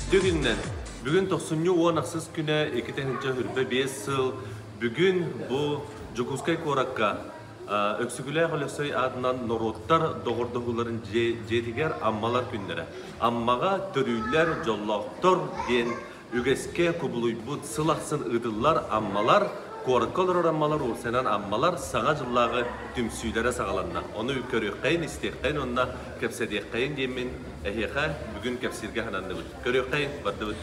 Үтүө күнүнэн! Бүгүн тохсунньу 10 ахсыс күнэ 2025 сыл. Бүгүн бу Дьокуускай куоракка Өксөкүлээх Өлөксөй аатынан норуоттар доҕордоһууларын дьиэтигэр Аммалар күннэрэ. Аммаҕа төрүүллэр, дьоллоохтор диэн үгэскэ кубулуйбут сыл ахсын ыытыллар Аммалар, куоракка олорор Аммалар, уопсайынан Аммалар Саҥа дьыллааҕы түмсүүлэрэ саҕаланна. Ону көрүөххэйин, истиэххэйин уонна кэпсэтиэххэйин диэммин эһиэхэ бүгүн кэпсииргэ сананныбыт. Көрүөххэйин, бардыбыт.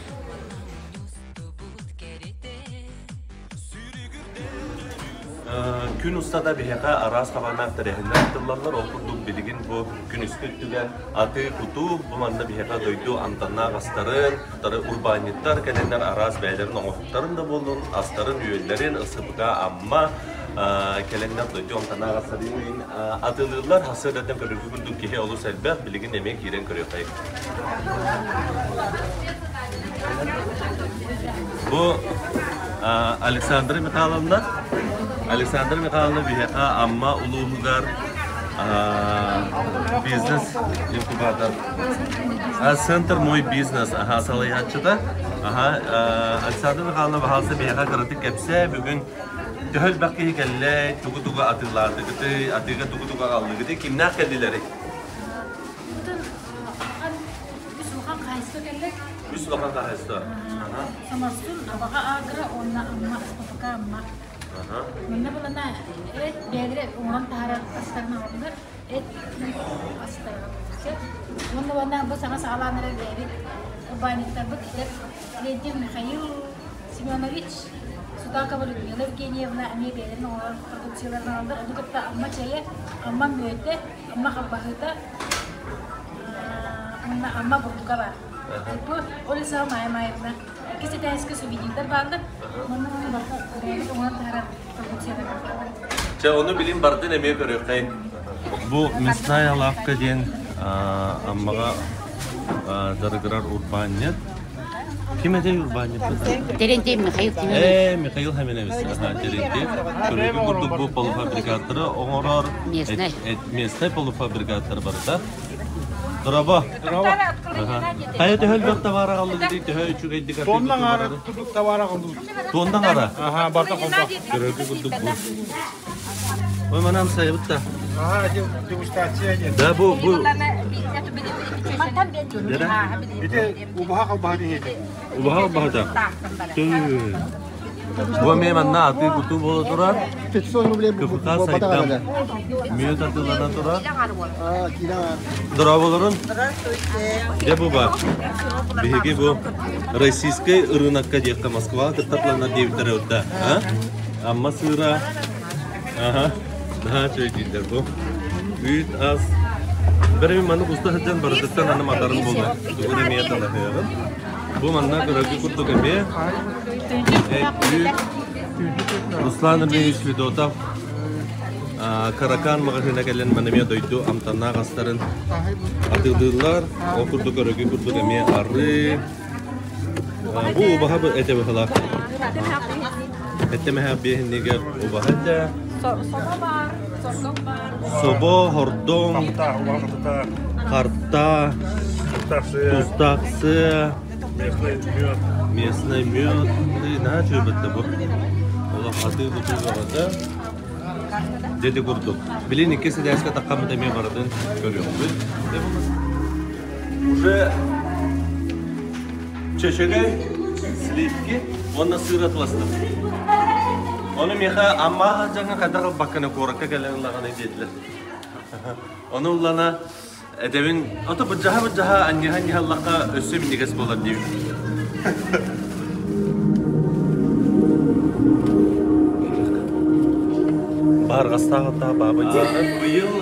Күн устата биһиэхэ араас хабааннаах тэрээһиннэр ыытыллаллар. Ол курдук билигин бу күнүскү өттүгэр атыы-кутуу, бу манна биһиэхэ дойду амтаннаах астарын, урбаанньыттар кэлэннэр араас бэйэлэрин оҥоһуктарын да буоллун, астарын-үөллэрин, СПК Амма кэлэннэр дойду амтаннаах астарын атыылыыллар. Сарсыардааттан көрөргө курдук киһи олус элбэх, билигин эмиэ киирэн көрүөххэйиҥ. Бу Александра Михайловна, Александра Михайловна биһиэхэ Амма улууһугар бизнес инкубатор Центр мой бизнес аха салайааччыта. Аха Александра Михайловна баһаалыста биһиэхэ кыратык кэпсээ бүгүн төһө элбэх киһи кэллэ, тугу-тугу атыылаатыгытый, атыыга тугу-тугу аҕаллыгытый, кимнээх кэллилэрий? Үс улахан хаһайыстыба кэллик. Үс улахан хаһайыстыба. Самарсун, Абаҕа Агро уонна Амма, СПФК Амма. Манна булана эт бэйэлэрэ оҥорон таһаарар астарын аҕаллылар. Эт астары сөп. Уонна уонна бу саҥа саҕалаан эрэр бэйэбит урбаанньыттарбыт эдэр Леонтьев Михаил Семенович, Судакова Людмила Евгеньевна эмиэ бэйэлэрин оҥорор продукцияларын аҕаллар. Ону кытта Амма чэйэ, Амма мүөтэ, Амма халбаһыыта, Уонна Амма бурдуга баар. Бу Олесова Майя Маевна. Иккис этээскэ сувенирдар бааллар. Манна уонна барыта бэйэбит оҥорон таһаарар продукциялар бааллар. Чэ, ону билин бардын эмиэ көрүөххэйин. Бу Мясная лавка диэн Аммаҕа дьарыгырар урбаанньыт. Ким этэй урбаанньыппыт? Терентей Михаил Семенович. Ээ, Михаил Семенович. Аха, Терентей. Көрүүгү курдук бу полуфабрикаттары оҥорор Местный. местный полуфабрикаттар барыта. Дорообо. Хайа төһө элбэх товар аҕаллыгытый, төһө үчүгэйдик Тонна аҥаара курдук товар аҕаллыбыт. Тонна аҥаара? Аха, барыта холбоо. Көрөргө курдук бу. Ой, манам сайыбыт да. Аха, дегустация диэн. Да, бу бу Ити убаһа халбаһа диһиэти. Убаһа халбаһыта. Бу эмиэ манна атыы-кутуу буола турар. 500 рублей КФК сайдам мүөт атыылана турар. Дорооболорун. Дьэ бу бар. Биһиги бу российскай ырыынакка диэххэ Москваҕа кытта планнар диэбиттэрэ да. Амма сыыра. Аха. Наһаа үчүгэй дииллэр бу. Үүт ас. Бары мин маннык уста сылдьан барытыттан аны матарым буолла. Тугун эмиэ талаһыаҕын. Бу манна көрөргө курдук эмиэ Руслан Андреевич Федотов Каракан маҕаһыына кэлэн маны эмиэ дойду амтаннаах астарын атыылыыллар. Ол курдук көрөргө курдук эмиэ арыы. Бу убаһа этэ быһылаах. Этэ биэһиннигэр убаһа этэ. Собо баар, сордоҥ баар. Собо, хордоҥ, харта, тустаах сыа, местный мед. Наһаа үчүгэй бу. Олох атыы-кутуу бөҕөтө. Дьэ курдук. Билин иккис этээскэ таххаммыт эмиэ барытын көрүөхпүт. Уже чөчөгөй, сливки уонна сыр атыластым. Ону миэхэ Амма дьаҥа хайдах ылбакканы куоракка кэлэн ыллаҕына диэтилэр. Ону ыллана этэбин, ото быдьаһа-быдьаһа анньыһа-анньыһа ыллахха өссө минньигэс буолар диибин. Баарҕастаах аттаах баабы Быйыл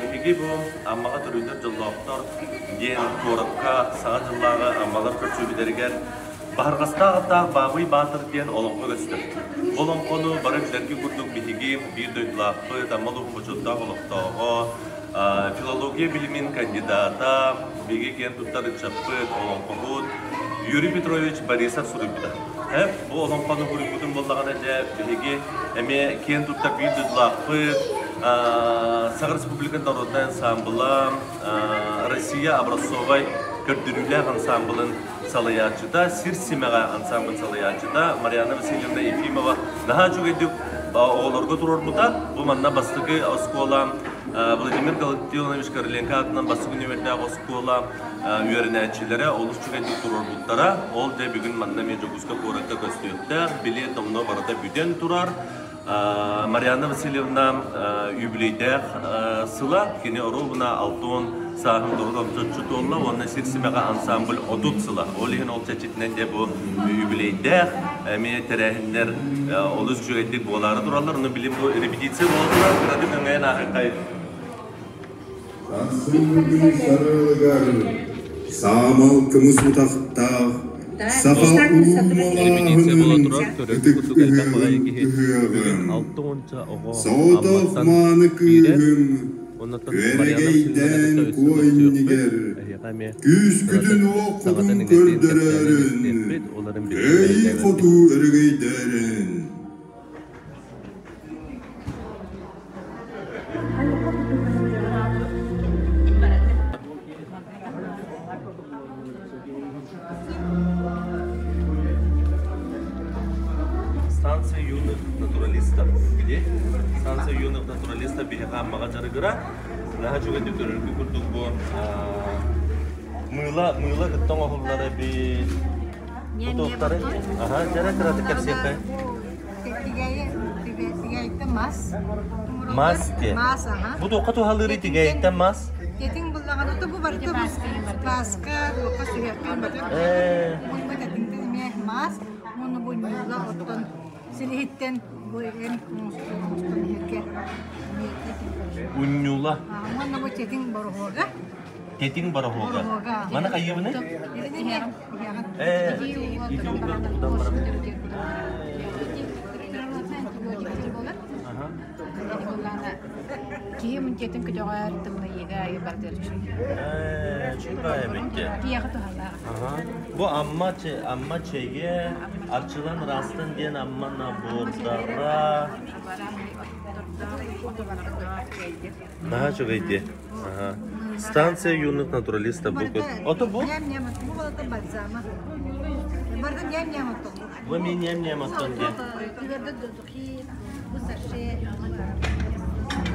биһиги бу Аммаҕа төрүүллэр дьоллоохтор диэн куоракка Саҥа дьыллааҕы Аммалар көрсүбүтэригэр Баһырҕастаах аттаах Баабый Баатыр диэн олоҥхо көстөр. Бу олоҥхону бары билэргэ курдук биһиги биир дойдулаахпыт, Амма улууһун бочуоттаах олохтооҕо, филология билимин кандидата, биһиги киэн туттар ыччаппыт, олоҥхоһут Юрий Петрович Борисов суруйбута. Бу олоҥхону суруйбутун буоллаҕына дьэ биһиги эмиэ киэн туттар биир дойдулаахпыт, Саха Республикатын народнай ансаамбыла, Россия образцовай көрдөрүүлээх ансаамбылын салайааччыта, Сир симэҕэ ансамбль салайааччыта Марианна Васильевна Ефимова наһаа үчүгэйдик оҕолорго туруорбута. Бу манна бастакы оскуола Владимир Галактионович Короленко аатынан бастакы нүөмэрдээх оскуола үөрэнээччилэрэ олус үчүгэйдик туруорбуттара. Ол дьэ бүгүн манна эмиэ Дьокуускай куоракка көстүөхтээх. Билиэт номнуо барыта бүтэн турар. Марианна Васильевна юбилейдээх сыла, кини оруобуна 60 сааһын туругам чоччу туолла уонна Сир симэҕэ ансамбль 30 сыла. Ол иһин ол чэрчитинэн дьэ бу юбилейдээх эмиэ тэрээһиннэр олус үчүгэйдик буолаары тураллар. Ону билим бу репетиция буола турар, кыратык өҥөйөн ааһыаххай. Сарсыҥҥы сарыалыгар саамал кымыс утахтаах саха улуу ытык ыһыаҕын ыһыаҕын соҕотох мааны кыыһым күөрэгэйдээн куо иннигэр күүскүтүн-уоххутун көрдөрөөрүн кыайыы-хотуу өрөгөйдөөрүн. Станция юных натуралистов. Где? Станция юных натуралистов биһиэхэ Аммаҕа дьарыгыра. Наһаа үчүгэйдик көрөргө курдук бу мыыла мыыла кытта оҥоһуллара эбит. Тутуохтары. Аха, дьара кыратык кэпсиэххэ. Тигээйиттэн мас. Мас диэн. Мас, аха. Бу туохха туһалыырый тигээйиттэн мас? Тетиҥ буллаҕына то бу барыта бааска, туохха сүһүөххэ батар. Бу тэтиҥтэн эмиэ мас, уонна бу ньуула оттон силиһиттэн бу эн оҥостон иһэргэ Унньуула. Уонна бу тетиҥ бороһуога. Тетиҥ бороһуога. Маны хайыыбыный? Ээ, ити ууга кутан барабын. Аха. Киһи иммунитетын көтөҕөр, тымныйыыга айы бардыр үчүгэй. Ээ, үчүгэй эбит. Киһиэхэ туһалаах. Аха. Бу Амма Амма чэйэ Арчылан Растан диэн Амма набордара. Наһаа үчүгэй дии. Аха. Станция юных натуралистов бу Ото бу? Бу ми нем-нем оттон диэн.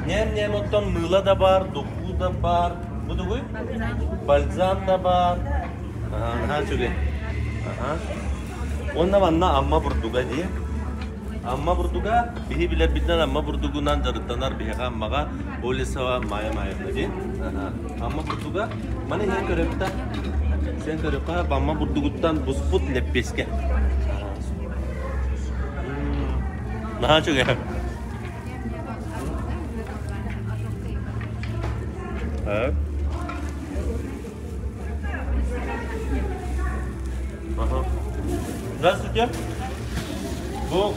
Нем-нем оттон мыла да бар, духу да бар. Бу тугуй? Бальзам да бар. Аха, наһаа үчүгэй. Аха. Уонна манна Амма бурдуга дии. Амма бурдуга, биһи билэрбитинэн Амма бурдугунан дьарыктанар биһиэхэ Аммаҕа Олесова Майя Маевна диэн. Амма бурдуга, маны иһин көрөбүт Сен көрөххө Амма бурдугуттан буспут лэппиэскэ. Наһаа үчүгэй. Здравствуйте. Бу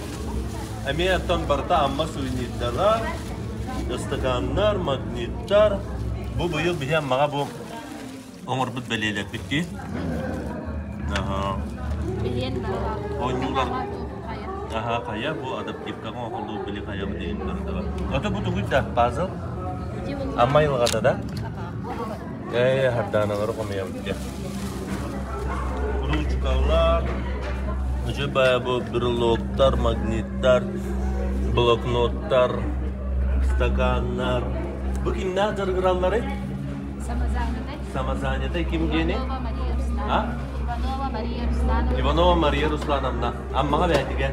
эмиэ оттон барыта Амма сувенирдара, ыстакааннар, магниттар. Бу быйыл биһи Аммаҕа бу оҥорбут бэлиэлэрбит дии. Оонньуулар. Аха, хайа бу адаптивкаҕа оҥоһуллубут били хайабыт иһин барыта. Ото бу тугуй да пазл? Амма айылҕата да? Ээ, хардааналары хомуйабыт дьэ. Ручкалар, үчүгэй бу брелоктар, магниттар, блокноттар, стаканнар. Бу кимнээх дьарыгыралларый? Самозанятай. Самозанятай ким диэни? Иванова Мария Руслановна. А? Иванова Мария Руслановна. Иванова Мария Руслановна. Аммаҕа бээтигэ.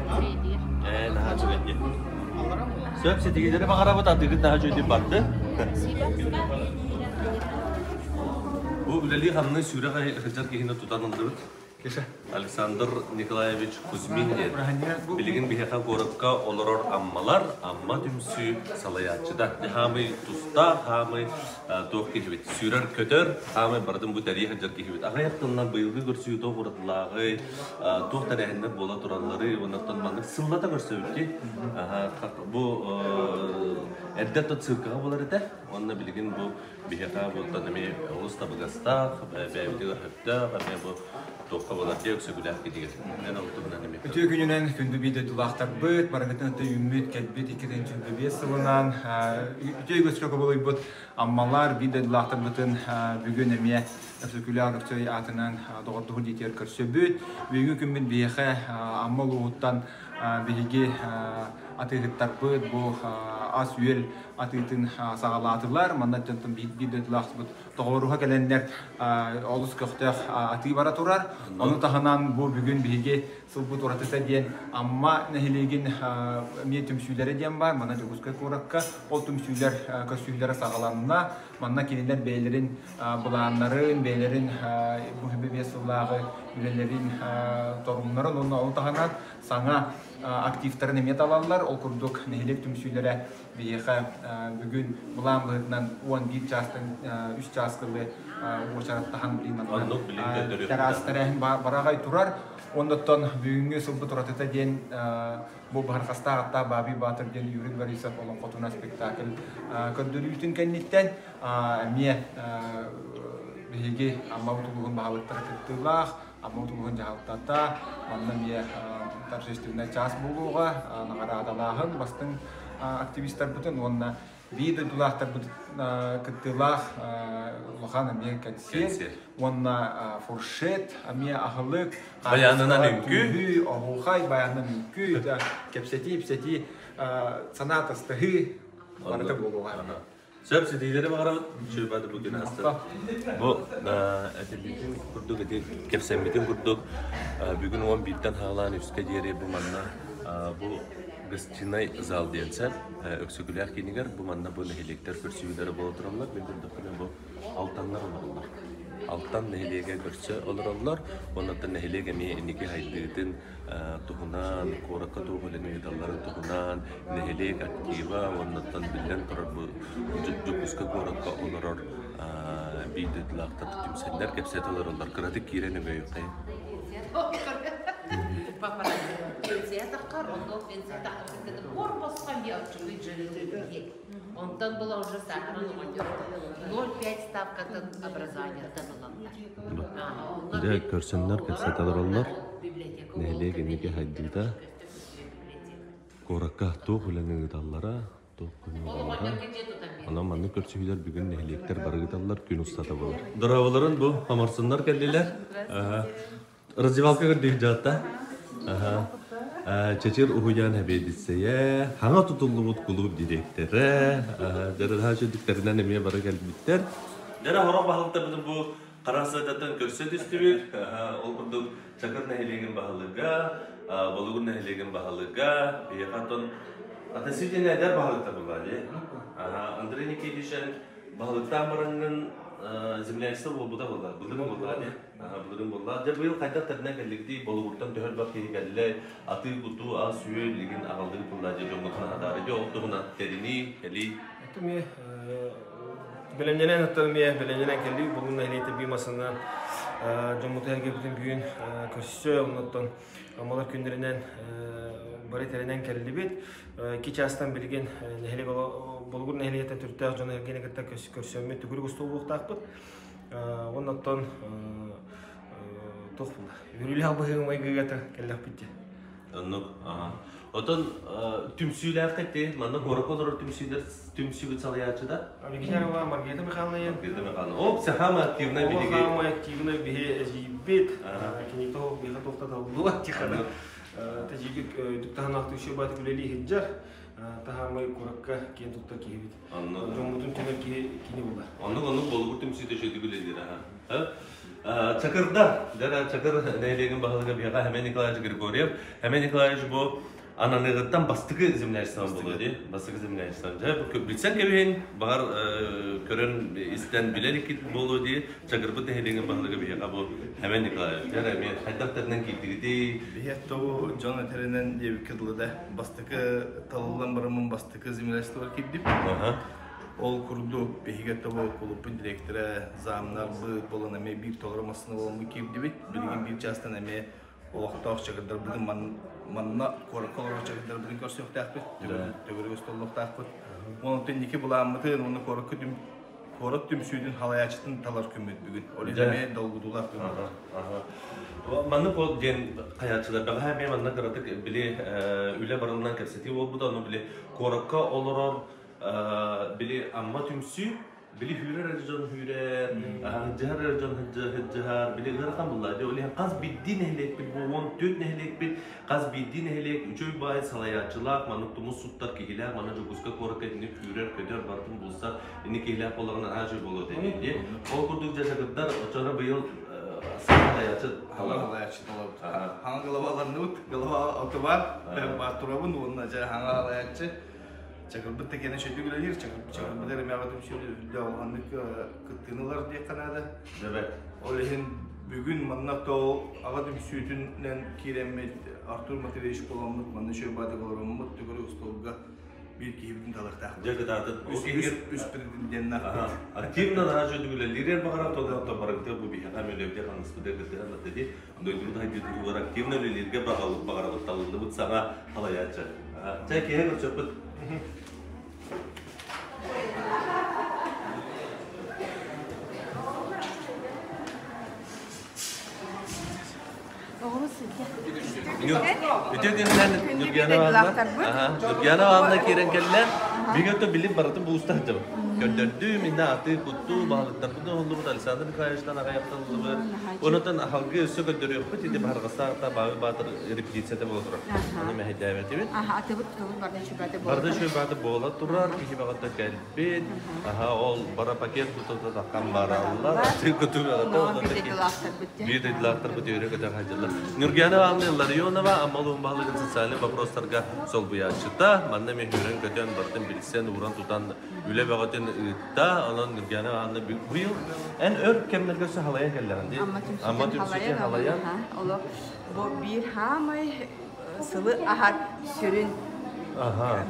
Ээ, наһаа үчүгэй дии. Сөп, ситигилэри баҕарабыт, атыгыт наһаа үчүгэйдик барды. Бу үлэлии-хамныы сүүрэх сылдьар киһини тутан ыллыбыт. Александр Николаевич Кузьмин диэн. Билигин биһиэхэ куоракка олорор Аммалар, Амма түмсүү салайааччыта. Хаамый тустаах, хаамый туох киһибит. Сүүрэр-көтөр, хаамый барытын бу тэрийэ сылдьар киһибит. Аҕыйах тылынан быйылгы көрсүү туох уратылааҕый, туох тэрээһиннэр буола туралларый, оннуттан маннык сыллата көрсөбүт дии. Бу эрдэ циркаҕа буолар этэ. Уонна билигин бу биһиэхэ буолтан эмиэ олус табыгастаах, бэйэбитигэр сөптөөх, эмиэ бу Туохха буолар дии Өксөкүлээх китигэр. Эн ол туһунан эмиэ. Үтүө күнүнэн күндү биир дойдулаахтарбыт, барыгытын өттө үүммүт, кэлбит 2025 сылынан үтүө үгэскэ кубулуйбут Аммалар биир дойдулаахтарбытын бүгүн эмиэ Өксөкүлээх Өлөксөй аатынан доҕордоһуу дьиэтигэр көрсөбүт. Бүгүҥҥү күммүт биһиэхэ Амма улууһуттан биһиги атыыһыттарбыт бу ас-үөл атыытын саҕалаатылар. Манна дьонтон биир дойдулаахпыт тоҕооруһа кэлэннэр олус көхтөөх атыы бара турар. Ону таһынан бу бүгүн биһиги сылбыт уратыта диэн Амма нэһилиэгин эмиэ түмсүүлэрэ диэн баар. Манна Дьокуускай куоракка ол түмсүүлэр көрсүһүүлэрэ саҕаланна. Манна кинилэр бэйэлэрин былааннарын, бэйэлэрин бу 5 сыллааҕы үлэлэрин торумнарын уонна ол таһынан саҥа активтарын эмиэ талаллар. Ол курдук нэһилиэк түмсүүлэрэ Биһиэхэ бүгүн былаан быһыытынан 11 чаастан 3 чаас дылы уочараттаһан билин тараас тэрээһин бараҕай турар. Оннуттан бүгүҥҥү сылбыт уратыта диэн бу Баһырхастаах аттаах Баабый Баатыр диэн Юрий Борисов олоҥхотунан спектакль көрдөрүүтүн кэнниттэн эмиэ биһиги Аммабыт улууһун баһылыктара кыттыылаах Амма улууһун дьаһалтата манна эмиэ торжественнай чаас буолуоҕа, наҕараадалааһын бастыҥ активистарбытын уонна биир дойдулаахтарбыт кыттыылаах улахан эмиэ кэнсиэр уонна фуршет эмиэ аһылык баянынан үҥкүү оһуохай баянынан үҥкүү кэпсэтии ипсэтии санаа атастаһыы барыта буолуоҕа. Сөп ситиилэри баҕарабыт. Чуйбады бу күн ааста. Бу этиллибитин курдук, ити кэпсэммитин курдук, бүгүн 11-тэн хаалаан үскэ диэри бу манна бу гостиный зал диэн сэр Өксөкүлээх киинигэр бу манна бу нэһилиэктэр көрсүһүүлэрэ буола тураллар. Мин көрдөхпүнэ бу Алтаннар олороллор. Алтан нэһилиэгэ көрсө олороллор. Оннуттан нэһилиэк эмиэ инники хайдыытын туһунан, куоракка туох үлэни ыыталларын туһунан, нэһилиэк актива уоннаттан биллэн турар бу Дьокуускай куоракка олорор биир дойдулаахтар түмсэннэр кэпсэтэ олороллор. Кыратык киирэн өҥөйүөххэйин. Онтон была уже сахарын оҕонньор 0,5 ставкатын образованиеттан ылаллар. Дьэ, көрсөннөр кэпсэтэ олороллор. Нэһилиэк инники хайдыыта, куоракка туох үлэни ыыталлара, туох көмө ылаллара. Онон маннык көрсүһүүлэр бүгүн нэһилиэктэр бары ыыталлар, күн устата буолар. Дорооболорун бу Хоморсуннар кэллилэр. Раздевалка көрдүүр дьаатта. Чэчир уһуйаан эбиэдиссэйэ, хаҥа тутуллубут кулууп дириэктэрэ, дьарыһаа чөдүктэринэн эмиэ бары кэлбиттэр. Дьэрэ хорох баһылыктарбытын бу хара сыататтан көрсө түстүбүт. Ол курдук Чакыр нэһилиэгин баһылыга, Болугур нэһилиэгин баһылыга, биһиэхэ оттон относительно эдэр баһылыктар буолла дии. Андрей Никитич баһылыктаан бараҥҥын землячество буолбута буолла, былырыын буолла дии. Былырыын буолла. Дьэ быйыл хайдах тэринэн кэллигитий? Болугуртан төһө элбэх киһи кэллэ? Атыы-кутуу, ас-үөл билигин аҕаллыгыт буолла дьэ дьоҥҥутун аһатаары. Дьэ ол туһунан тэринии, кэлии. Эмиэ бэлэмнэнэн оттон эмиэ бэлэмнэнэн кэллибит. Булун нэһилиэтэ бии масынан дьоммутун эргэбитин бүгүн көрсө, оннуттан Аммалар күннэринэн бары тэринэн кэллибит. Икки чаастан билигин нэһилиэк Болугур нэһилиэгиттэн төрүттээх дьон эргини кытта көрсөммүт төгүрүк остуол буолуохтаахпыт. Оннуттан туох буолла? Үөрүүлээх быһыы-майгыга кэллэхпит дии. Оннук. Отон түмсүүлээххит дии, манна куоракка олорор түмсүүлэр түмсүүгүт салайааччыта? Викторова Маргарита Михайловна. Маргарита Михайловна. О, самая активная биһиги. Самая активная биһи эжийбит. Кини того биһи тоқтаталлуа тихана. Тажигит дүктаһанаах түшө бат үлели хиджар. Таһаамай куоракка киэн туттар киһибит. Дьоммутун түмэр киһи кини буолар. Оннук оннук болугур түмсүүтэ үчүгэй үлэлиир аха. Чакырда, дьэ Чакыр нэһилиэгин баһылыга биһиэхэ Хэмэн Николаевич Григорьев. Хэмэн Николаевич бу ананыгыттан бастакы землячеством буолуо дии. Бастакы землячеством. Дьэ, билсэн кэбиһин, баҕар көрөн истэн билэр иккит буолуо дии. Чакырбыт нэһилиэгин баһылыга биһиэхэ бу Хэмэн Николаевич. Дьэ, эмиэ хайдах тэринэн киирдигитий? Биһиэхэ тобу дьон этэринэн диэбиккэ дылы да, бастакы талыллан бараммын бастакы землячествоҕа киирдим. Ол курдук биһиги тобу кулууппут дириэктэрэ замнарбыт буолан эмиэ биир толору массыына буоламмыт киирдибит. Билигин биир чаастан эмиэ олохтоох чагырдарбытын манна куоракка олорор чагырдарбытын көрсүөхтээхпит, төгүрүк остоллуохтаахпыт. Онтон инники былааммытын уонна куоракка Куорат түмсүүтүн халайааччытын талар күммүт бүгүн. Ол иһин эмиэ долгутуулаах күн буолар. Маннык ол диэн хайааччылар бэҕэһээ эмиэ манна кыратык били үлэ барылынан кэпсэтии буолбута, ону били куоракка олорор били Амма түмсүү били хүүрэр эрэ дьон хүүрэр, сылдьыһар эрэ дьон сылдьыһар, били ыарахан булла. Ол иһин хас биирдии нэһилиэкпит бу 14 нэһилиэкпит хас биирдии нэһилиэк үчүгэй баай салайааччылаах, маннык тумус суттар киһилээх, манна Дьокуускай куоракка итинник күүрэр, көтөр, барытын булсар, инник киһилээх буоллаҕына наһаа үчүгэй буолуо этэ дии. Ол курдук дьэ оччоно быйыл саҥа салайааччы салайааччы талабыт. Хаҥа главаларныбыт, глава отубар, турабын уонна дьэ хаҥа салайааччы Чакырбыт да кэнэ шөйдүк үлэлиир, Чакырбыт эрэ мэҕэ түмсүүнү үрдэ улаханнык кыттыыны ылар диэххэ наада. Дебет. Ол иһин бүгүн манна тоол аҕа түмсүүтүнэн киирэммит Артур Матвеевич буоламмыт манна шөйбаатык олороммут төгүрүк остуолга биир киһибитин талыахтаахпыт. Дьэ кытаатын. Үс претенденнаахпыт. Активно наһаа шөйдүк үлэлиир баҕарам тоҕо барыгыта бу биһиэхэ мөлөбүтэ ханыспыта кытыһан аттади дойдубут хайдыытыгар активно үлэлииргэ баҕарабыт талыллыбыт саҥа халайааччы. Чэ киһи көрсөппүт. Үтүө күнүнэн Ньургуяна Ивановна. Ньургуяна Ивановна киирэн кэллэ. Бигэ билим барытын булуста сылдьабын. Көрдөрдүм, инна аты кутту, баһылыктарбытын оһоллубут Александр Михайловичтан аҕайахталлыбыт. Онотон аһалгы өссө көрдөрүөхпүт, ити баһарҕастаахта Баабы Баатыр репетицията буола турар. Аны мэһэйдээбэтибит. Атыбыт кылын барда үчүгэй буола. Барда үчүгэй буола турар, киһи баҕата кэлбит. Аха, ол бара пакет кутута таххан бараллар. Аты куту баҕата биир дойдулаахтарбыт үөрэ көтө хаалдьаллар. Нюргиана Ивановна Илларионова Амма улууһун баһылыгын социальнай вопростарга солбуйааччыта. Манна эмиэ үөрэн-көтөн, барытын билсэн, ууран тутан үлэ бөҕөтүн ыытта. Онон Нюргиана Ивановна быйыл эн өр кэмнэргэ өссө халайан кэллэҕин дии. Амма түмсүүтүн халайан. Олох бу биир хаамай сылы аһар сүрүн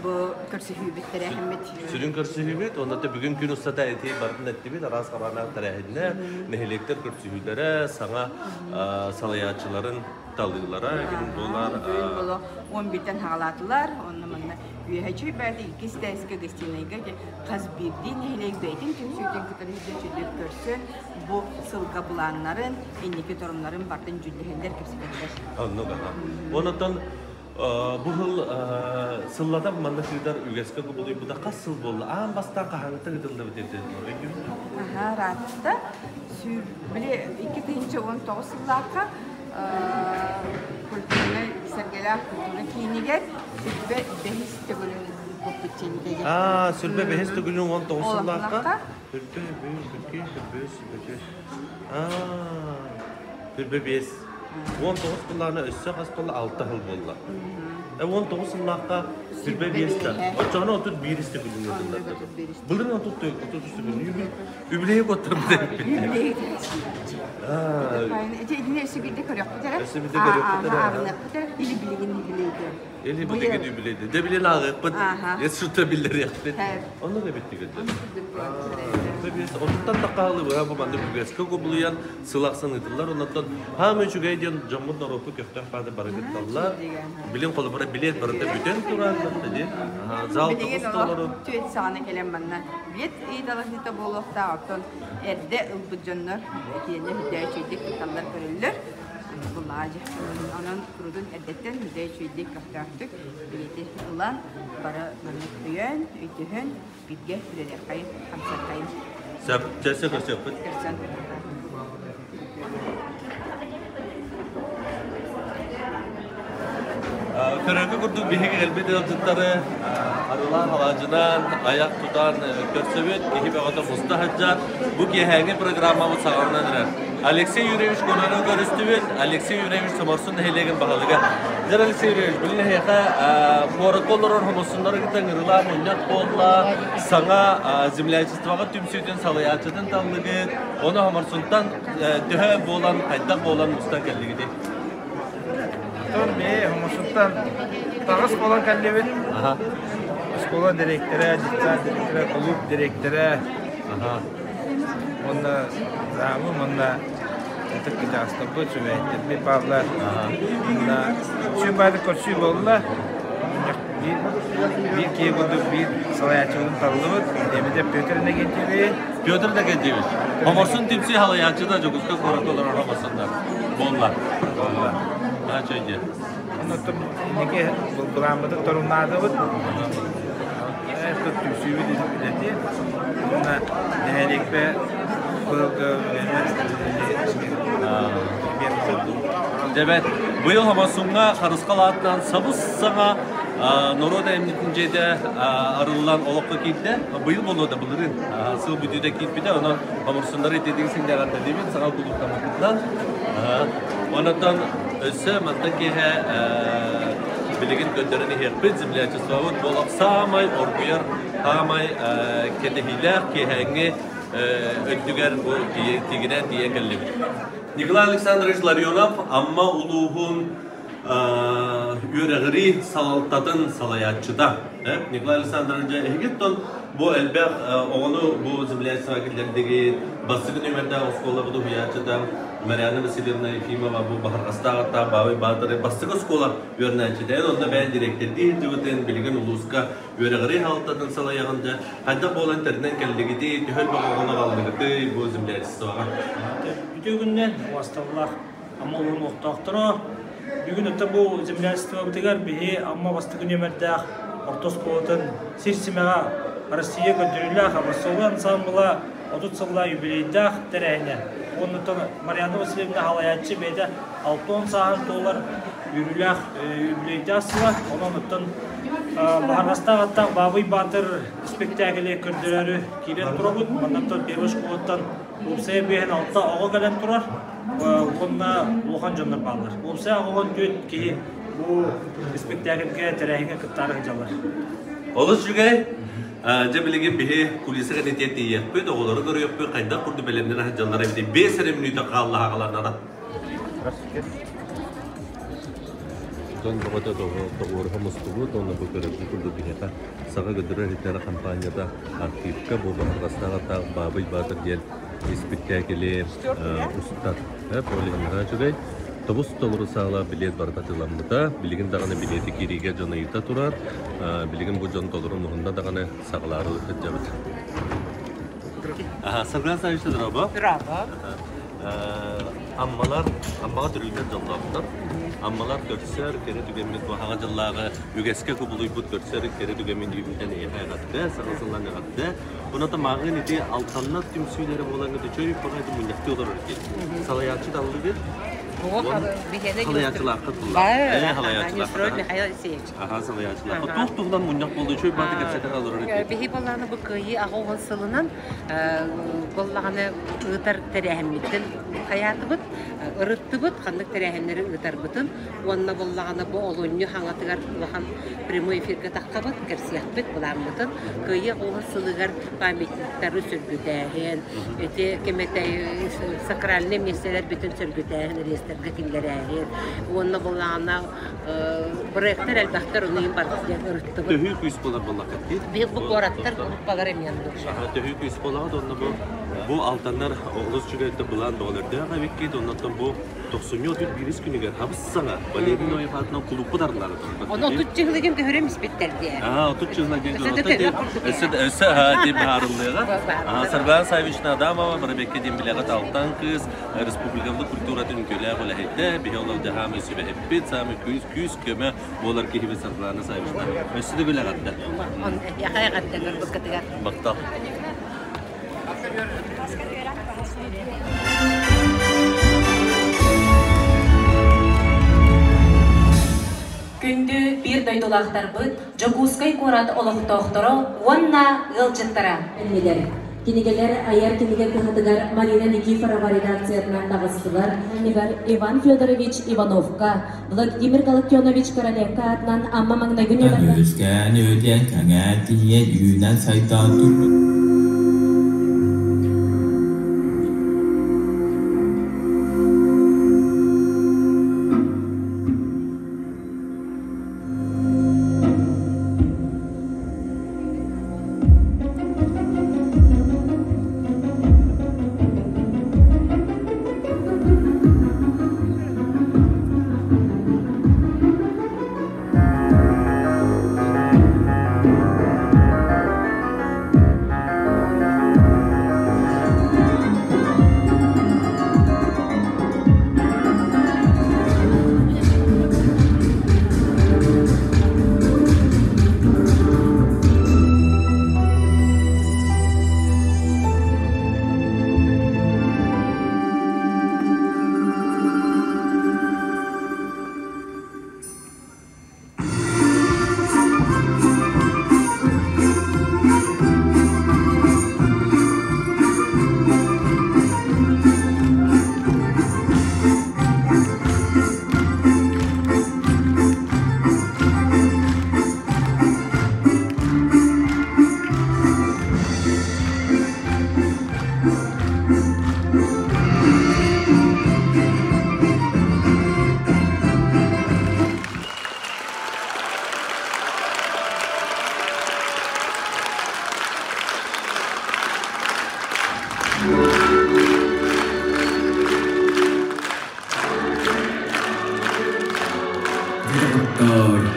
бу көрсүһүүбүт тэрээһиммит. Сүрүн көрсүһүүбүт, онно бүгүн күн устата эти барытын эттибит, араас хабааннаах тэрээһиннэр, нэһилиэктэр көрсүһүүлэрэ, саҥа салайааччыларын талыылара күн буолар. Бүгүн боло 11-тэн хаҕалаатылар, онно манна үөһэ чүйбээти иккис тээскэ гостинайга хас биирдии нэһилиэк бэйэтин түмсүүтүн кытары үчүгэй көрсөн, бу сылга былааннарын, инники торумнарын бартын дьүүллэһэллэр, кэпсэтэллэр. Оннук аха. Онотон бу сыл сыллата манна сыытар үгэскэ кубулуйбута хас сыл буолла? Аан бастаан хаһааҥҥыттан ыытыллыбыт этэ? Аха, ыраатта. Сүүр, били 2019 сыллаахха культурнай сэргэлээх культура киинигэр сүрбэ бэһис төгүлүн ыыппыппыт Аа, сүрбэ бэһис төгүлүн 19 сыллаахха Сүрбэ бү, сүрбэ, сүрбэ, Аа, сүрбэ биэс. 19 сыллаана өссө хас буолла? Алта сыл буолла. 19 сыллаахха сүрбэ биэс да. Оччоҕуна 31 төгүлүн ыытыллар. Былырыын 33 төгүлүн. Үбүлэйи куоттарбыт эбиппит. Ити итини өссө биирдэ көрүөхпүт эрэ. Өссө биирдэ көрүөхпүт эрэ. Ааҕыныахпыт эрэ. Или билигин юбилейде. Или билигин юбилейде. Дэ билин ааҕыахпыт. Ес биллэриэхпит. Онно да биттик Отуттан таххаалы быһа бу маннык үгэскэ кубулуйан сыл ахсын ыытыллар. Оннуттан хаама үчүгэй диэн дьоммут норуоппут көхтөөх баады бары кытталлар. Билин холобура билет барыта бүтэн турар диэн. Зал Билигин олох түөт саҕана кэлэн манна билет ыйыталаһыыта буолуохтаах. Оттон эрдэ ылбыт дьоннор итиэннэ үчүгэйдик кытталлар көрөллөр. Булаажы. Онон курутун эрдэттэн үчүгэйдик көхтөөхтүк билети ылан бары маннык өйөөн, өйдөһөн бииргэ үлэлиэххэйин, хамсыаххайын. Сөп, чэсэ көрсүөхпүт. Көрсөн. Көрөргө курдук биһиги кэлбит ыалдьыттары арылаан алаадьынан айах тутан көрсөбүт, киһи бөҕөтө муста сылдьар. Бу киэһээҥи программабыт саҕаланан эрэр. Алексей Юрьевич Конону көрүстүбүт. Алексей Юрьевич Соморсун нэһилиэгин баһылыга. Дьэр Алексей Юрьевич, билин эһиэхэ куоракка олорор хомусуннары кытта ыҥырылаах мунньах буолла. Саҥа землячествоҕа түмсүүтүн салайааччытын таллыгыт. Ону Хоморсунтан төһө буолан, хайдах буолан мустан кэллигитий? Оттон бэйэ Хоморсунтан таҕыс буолан кэллибит. Оскуола дириэктэрэ, детсад дириэктэрэ, кулууп дириэктэрэ. Уонна замым уонна ытык кытаастарбыт, сүбэһиттэрбит бааллар. Уонна сүн баады көрсүү буолла. Биир киһи курдук биир салайааччыбытын таллыбыт. Эмитэ Петр Иннокентьевич. Петр Иннокентьевич. Хоморсун түмсүү халайааччыта Дьокуускай куоракка олорор хоморсуннар. Буолла. Буолла. Ачайдьа. Оннуттан инники былааммытын торумнаатыбыт. Түмсүүбүт үлэти. Уонна нэһилиэкпэ быһылгы Дебет, быйыл Хоморсуҥҥа Харысхал аатынан сабыс-саҥа норуот айымньытын дьиэтэ арыллан олоххо киирдэ. Быйыл буолуо да былырыын сыл бүтүүтэ киирбитэ. Онон Хоморсуннары ититиҥ синдээҕэрдэлиибит саҥа кулууптаммыппытынан. Онон өссө мантан киэһэ билигин көрдөрөн иһиэхпит землячествобыт буолар саамай оргуйар, саамай кэтэһиилээх киэһээҥҥи өттүгэр бу тигинэн тиийэн кэллибит. Николай Александрович Ларионов Амма улууһун үөрэҕирии салалтатын салайааччыта. Николай Александрович эһигиттэн бу элбэх оҕону бу землячествоҕа киллэрдигит, бастакы нүөмэрдээх оскуолабыт уһуйааччыта Марианна Васильевна Ефимова бу Баһырҕастаах аттаах Баабый Баатыры бастакы оскуола үөрэнээччитэ. Эн онно бэйэн дириэктэрдии сылдьыбытын, билигин улууска үөрэҕирии салалтатын салайаҕын дьэ хайдах буолан тэринэн кэллигитий, төһө элбэх оҕону аҕаллыгытый бу землячествоҕа? Үтүө күннэн убасталлаах Амма улууһун олохтоохторо. Бүгүн өттө бу землячествобытыгар биһи Амма бастакы нүөмэрдээх орто оскуолатын сир симэҕэ Россия көрдөрүүлээх образцовай ансаамбыла 30 сыллаах юбилейдаах тэрээһинэ. Уонна Марианна Васильевна халайааччы бэйэтэ 60 сааһын туолар үөрүүлээх юбилейдаах сыла. Онон оттон Баһарҕастаах аттаах Баабый Баатыр спектаклы көрдөрөөрү киирэн турабыт. Маннаттан первый школаттан уопсайа биэһин алта оҕо кэлэн турар. Уонна улахан дьоннор бааллар. Уопсайа оҕоҕон түөрт киһи бу спектакльгэ тэрээһиҥҥэ кыттаары сылдьаллар. Олус үчүгэй. Дьэ билигин биһи кулисаҕа тиийэн тиийиэхпит, оҕолору көрүөхпүт, хайдах курдук бэлэмнэнэ сылдьаллар эбитий. 5 эрэ мүнүүтэ хаалла хааланара. Дьон бөҕөтө тоҕуоруһа мустубут, уонна бу көрөргүт курдук биһиэхэ Саха көтөрөр иһиттэрэ хампаанньата архивка бу Баһырҕастаах аттаах Баабый Баатыр диэн испиктээкили устар. Полигоннара үчүгэй. Тобус толору саала билиэт барыта атыыламмыта. Билигин даҕаны билиэти киириигэ дьон ыйыта турар. Билигин бу дьон толору муһунна даҕаны саҕалаары сылдьабыт. Саргылан Саввич, здорово. Здорово. Аммалар, Аммаҕа төрүүллэр дьоллоохтор. Аммалар көрсөр кэрэ түгэммит бу хаҥа дьыллааҕы үгэскэ кубулуйбут көрсөр кэрэ түгэммит үүммүтэн эйиэхэ эҕэрдэ, саҥа сыллан эҕэрдэ. Уната мааҕын ити Алтаннар түмсүүлэрэ буолан үчүгэй баҕайы мунньахтыы олорор эбит. Салайааччы таллыгыт. Салайааччылааххыт булла. Ээ, салайааччылааххыт. Михаил Алексеевич. Аха, салайааччылааххыт. Туох туһунан мунньах буолду үчүгэй баҕайы кэпсэтэн олорор эбит. Биһи боллааны бу кыайыы аҕа сылынан боллаҕаны ыытар тэрээһиммиттэн хайаатыбыт, ырыттыбыт, ханнык тэрээһиннэри ыытарбытын уонна буоллаҕына бу олунньу хаҥатыгар улахан прямой эфиргэ таххабыт, кэпсиэхпит былааммытын. Кыайыы оҕо сылыгар памятниктары сөргүтээһин, ити ким этэй сакральнай миэстэлэрбитин сөргүтээһин, реестргэ киллэрээһин уонна буоллаҕына проектар элбэхтэр ону иһин барытын ырыттыбыт. Төһүү күүс буолар буоллаххыт дии? Биһиги бу куораттар группалар эмиэ Төһүү күүс буолаҕыт уонна бу бу алтаннар олус үчүгэй былаан бөҕөлөрдөөх эбиккит оннуттан бу тохсунньу 31 күнүгэр хабыс саҥа Валерий Ноев аатынан кулууппут арыллара турбут. Ону 30 жылыгын көһөрөм испиттэр диэ. Аа, 30 жылына диэн өссө өссө аа диэн баарыллыаҕа. Саргылана Саввична Адамова Барабекке диэн билэҕит Алтан кыыс республикабыт культуратын үтүөлээх үлэһитэ, биһи олох дьаһаамай сүбэһиппит, саамай күүс күүс көмө буолар киһибит Саргылана Саввична. Өссө да билэҕит да. Эһиэхэ эҕэрдэ көрбүккүтүгэр. Махтал. Күндү биир дойдулаахтарбыт, Дьокуускай куорат олохтоохторо уонна ыалдьыттара! Иннилэр. Кинигэлэр айар кинигэ кыһатыгар Марина Никифорова редакциятынан таҕыстылар. Иван Федорович Ивановка, Владимир Галактионович Короленко аатынан Амма маҥнайгы нүөмэргэ Үөскээн үөдүйэн кэҥээн тиийэн үүнэн сайдан турбут.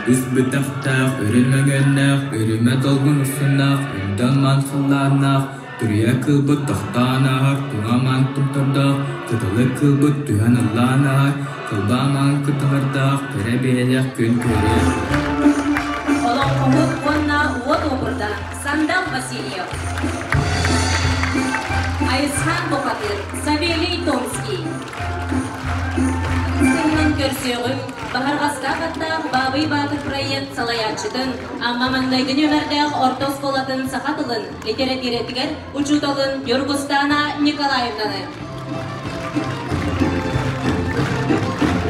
Үс бүтэхтээх, үрүн мөҥүөннээх, үрүмэ долгун усуннаах, үрдэл маан халлааннаах, туруйа кыылбыт тохтоон ааһар, туҥа маан томтордоох, кыталык кыылбыт түһэн ыллаан ааһар, кылбаа маан кыталардаах, кэрэ бэйэлээх күн көрүө. Олоҥхоһут уонна уот уопурда Сандал Васильев. Айысхан Бухатыр, Савелий Томский. Сылынан көрсүөҕүм, Баһарҕастаах аттаах Баабый Баатыр проект салайааччытын, Амма маҥнайгы нүөмэрдээх орто оскуолатын саха тылын литэрэтиирэтигэр учууталын Ньургустаана Николаевнаны.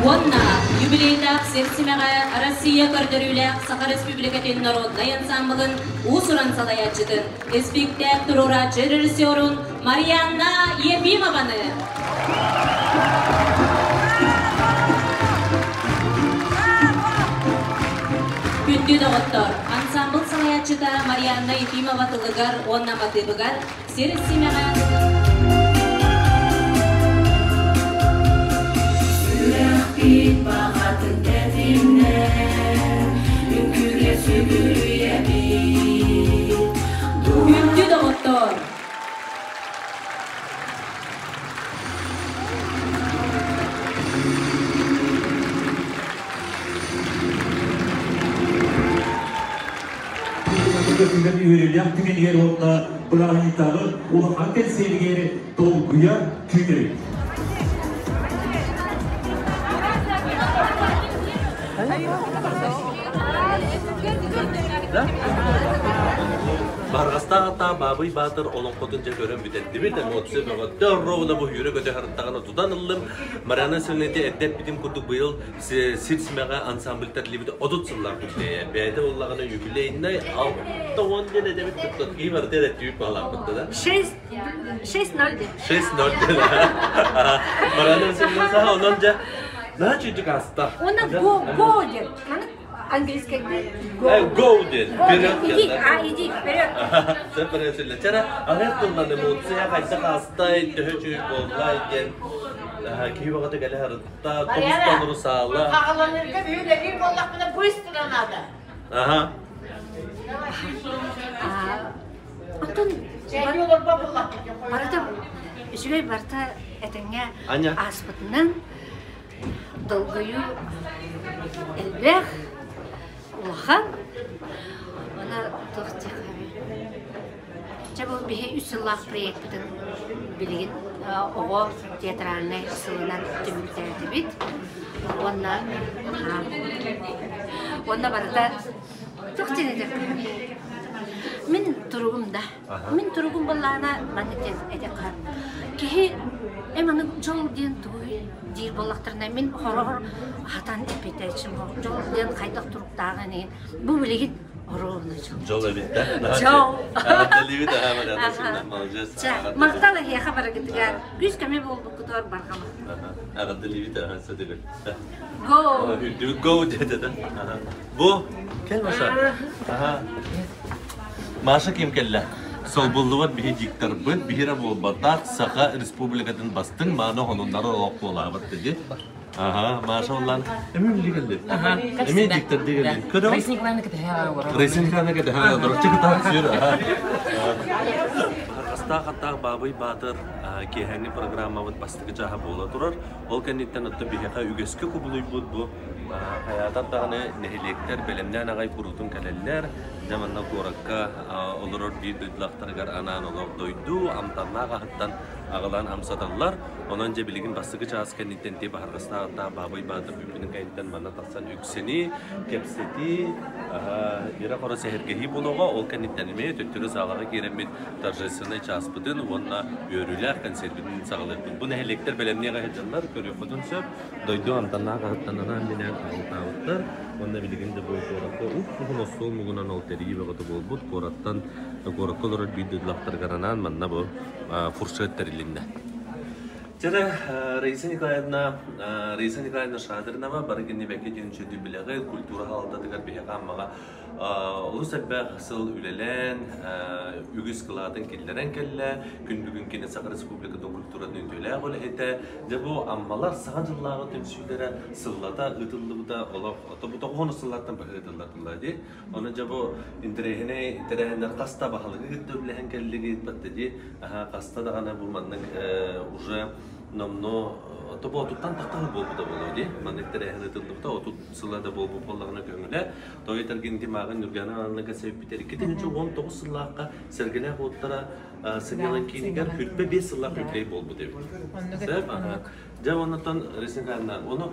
Уонна юбилейдаах сир симэҕэ Россия көрдөрүүлээх Саха Республикатын народнай ансамблын уус-уран салайааччытын, испиктээк туруорааччы режиссерун Марианна Ефимованы. Күндү доҕоттор, ансамбл салайааччыта Марианна Ефимова тылыгар уонна матыыбыгар сир симэҕэ Сүрэхпит баҕатын тэтимнэр, үҥкүүгэ сүгүрүйэбит. Күндү доҕоттор! Үөрүүлээх түгэнигэр уонна бырааһынньыктааҕы улахан кэнсиэригэр долгуйа күүтэбит. Барҕастаах аттаах Баабый Баатыр олоҥхотун дьэ көрөн бүтэрдибит. Эмоция бөҕөттө ровно бу үөрэ-көтө сырыттаҕына тутан ыллым. Марьяна Севнети эрдэ эппитим курдук быйыл сир симэҕэ ансамбль тэриллибитэ 30 сыллаах юбилейа. Бэйэтэ буоллаҕына юбилейнай 60 диэн этэбит кытта киһи барыта эрэ баалаахпыт да. 6 6-0 диэн. 6-0 диэн. Марьяна Севнети онон дьэ наһаа чүйдүк ааста. Уонна go go диэн. Маны английскайдыы go. Go диэн. Вперед Иди, а иди вперед. Сөп барыасылла. Чара аҕыйах тыллан эмоция хайдах аастай, төһө үчүгэй буоллай диэн киһи баҕата кэлэ сырытта, тобус толору саала. Хаҕаланырга үлэлиир буоллахпына быстро надо. Ага. Оттон барыта үчүгэй барыта этэҥҥэ ааспытынан долгуйуу элбэх, улахан. Аны туох диэххэ Чэ бу биһи үс сыллаах проекпытын билигин оҕо театральнай сылынан түмүктээтибит. Уонна уонна барыта туох диэн этиэххэ Мин туругум да. Мин туругум буоллаҕына маннык диэн этиэххэ киһи эм аны дьол диэн тугуй диир буоллахтарына мин хороҕор хатан эппиэтээччим дьол диэн хайдах туруктааҕын иһин бу билигин оруобуна дьол. Дьол эбит да? Дьол. Эҕэрдэлиибит аһаа Марианна Симна, молодец. Махтал эһиэхэ барыгытыгар күүс-көмө буолбуккутугар барҕа махтал. Эҕэрдэлиибит аһаа сытыгыр. Go! Үрдүбүт go диэтэ да. Бу кэл Маша. Аха. Маша ким кэллэ? Солбуллубат биһи дикторбыт, биһире буолбатах Саха Республикатын бастыҥ мааны хонуннары олох буолаабыт диди. Аха, Маша улан эми били келди. Эми диктор дигелди. Көрө. Раиса Николаевна кэтэһэ олорор. Раиса Николаевна кэтэһэ олорор. Чыкытаах сүр. Астаах аттаах Баабый Баатыр киэһээҥҥи программабыт бастакы чааһа буола турар. Ол кэнниттэн оттон биһиэхэ үгэскэ кубулуйбут бу хайаатар даҕаны нэһилиэктэр бэлэмнээн аҕай куруутун кэлэллэр. Дьэ манна куоракка олорор биир дойдулаахтарыгар анаан олох дойду амтаннаах аһыттан аҕалан амсаталлар. Онон дьэ билигин бастакы чаас кэнниттэн ти баһарҕастаах Баабый Баатыр бүппүтүн кэнниттэн манна тахсан үксэни, кэпсэтии, ирэ-хоро сэһэргэһии буолуоҕа. Ол кэнниттэн эмиэ төттөрү саалаҕа киирэммит торжественнай чааспытын уонна үөрүүлээх концерпитин саҕалыахпыт. Бу нэһилиэктэр бэлэмниэҕэ сылдьаллар, көрүөххүтүн сөп. Дойду амтаннаах аһыттан анаан-минээн аҕалтаабыттар. Уонна билигин да бу куоракка уп-уһун остуол муҥунан ол тэрийии бөҕөтө буолбут. Куораттан куоракка олорор биир дойдулаахтарыгар анаан манна бу фуршет тэрилиннэ. Чэрэ, Раиса Николаевна, Раиса Николаевна Шадринова бары кинини бэккэ диэн үчүгэй билэҕит, культура хаалтатыгар биһиэхэ Аммаҕа олус элбэх сыл үлэлээн, үгүс кылаатын киллэрэн кэллэ. Күн бүгүн кини Саха Республикатын культуратын үтүөлээх үлэһитэ. Дьэ бу Аммалар Саҥа дьыллааҕы түмсүүлэрэ сыллата ыытыллыбыта олох тоҕуһун сыллартан быһа ыытыллар дии. Ону дьэ бу интэриэһинэй тэрээһиннэр хаста баһылыгы кытта үлэлэһэн кэллигит батта дии. Аха хаста даҕаны бу маннык уже номнуо ото бу отуттан тахха буолбута буолуо дии. Маннык тэрээһин ыытыллыбыта 30 сыла да буолбут буоллаҕына көҥүлэ. Той этэргин Тимааҕын Ньургана Ивановна кэсэппитэр 2019 сыллаахха Сэргэлээх уоттара сынньалаҥ киинигэр 45 сыллаах юбилей буолбут эбит. Сөп, аха. Дьэ, оннуттан Реснигана, ону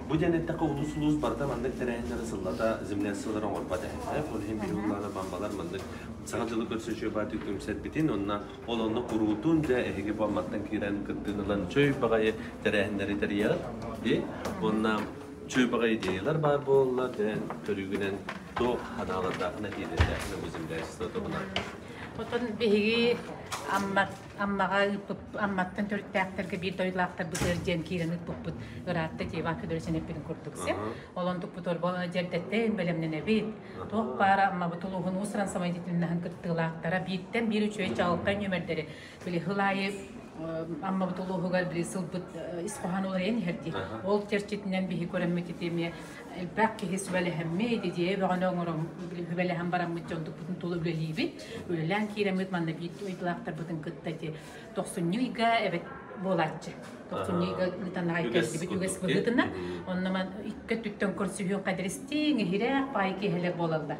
бу диэн эттэххэ улуус-улуус барыта маннык тэрээһиннэри сыллата землянстволары оҥорбот эһэ. Ол иһин биһи улаана бамбалар маннык Саҥа дьылы көрсө үчүгэй түмсэрбитин уонна ол онно куруутун дьэ эһиги бу Амматтан киирэн кыттыыны ылан үчүгэй баҕайы тэрээһиннэри тэрийэҕит дии. Уонна үчүгэй баҕайы идеялар баар буолаллар дьэ көрүүгүнэн туох ханаалардаахына этиилэрдээхинэ бу землячество туһунан. Отон биһиги Амма Аммаҕа ыыппыт Амматтан төрүттээхтэргэ биир дойдулаахтарбытыгар диэн киирэн ыыппыппыт ыраатта дии Иван Федорович эппитин курдук сеп. Ол онтукпутугар буолан дьэрдэттэн бэлэмнэнэбит. Туох баара Аммабыт улууһун уус-уран самодеятельноһын кыттыылаахтара бииртэн биир үчүгэй чаҕылхай нүөмэрдэри били сыл аайы Аммабыт улууһугар били сылбыт ис хоһоон уларыйан иһэр дии. Ол чэрчитинэн биһи көрөммүт ити эмиэ элбэх киһи сүбэлэһэммит, идиэйэ бөҕөнү оҥорон сүбэлэһэн бараммыт дьонтукпутун тула үлэлиибит. Үлэлээн киирэммит манна биир дойдулаахтарбытын кытта ити тохсунньу ыйга эбэт буолааччы. Тохсунньу ыйга ыытан аҕай кэлбит үгэс быһыытынан. Онно ман икки өттүттэн көрсүһүөн кадристиҥ, иһирээх паай киэһэлэр буолаллар.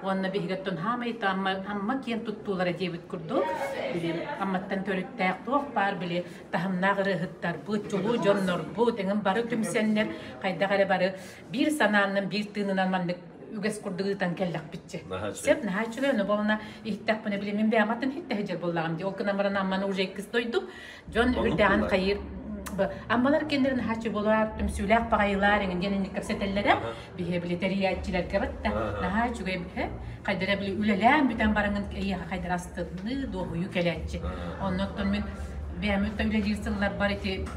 Уонна биһигаттан хаамай Амма киэн туттуулара диэбит курдук, били Амматтан төрүттээх туох баар били таһымнаах ырыаһыттарбыт, чулуу дьоннорбут, эҥин бары түмсэннэр хайдах эрэ бары биир санааннан, биир тыынынан маннык үгэс курдук ыытан кэллэхпитчи. Сөп, наһаа үчүгэй, ону буолна иһиттэхпинэ били мин бэйэм атын иһиттэһэ дьэр буоллаҕым дии. Ол гынан баран Амманы уже иккис дойду. Дьон үрдээҕин хайыыр Аммалар кэннэрин наһаа болар, түмсүүлээх баҕайылар эҥин диэн инник кэпсэтэллэрэ. Биһи били тэрийээччилэргэ батта наһаа үчүгэй бихэ. Хайдара били үлэлээн бүтэн бараҥын эйиэхэ хайдара астыныы, дуоһуйуу кэлээччи. Оннуттан мин бэйэм үлэлиир сылларбар ити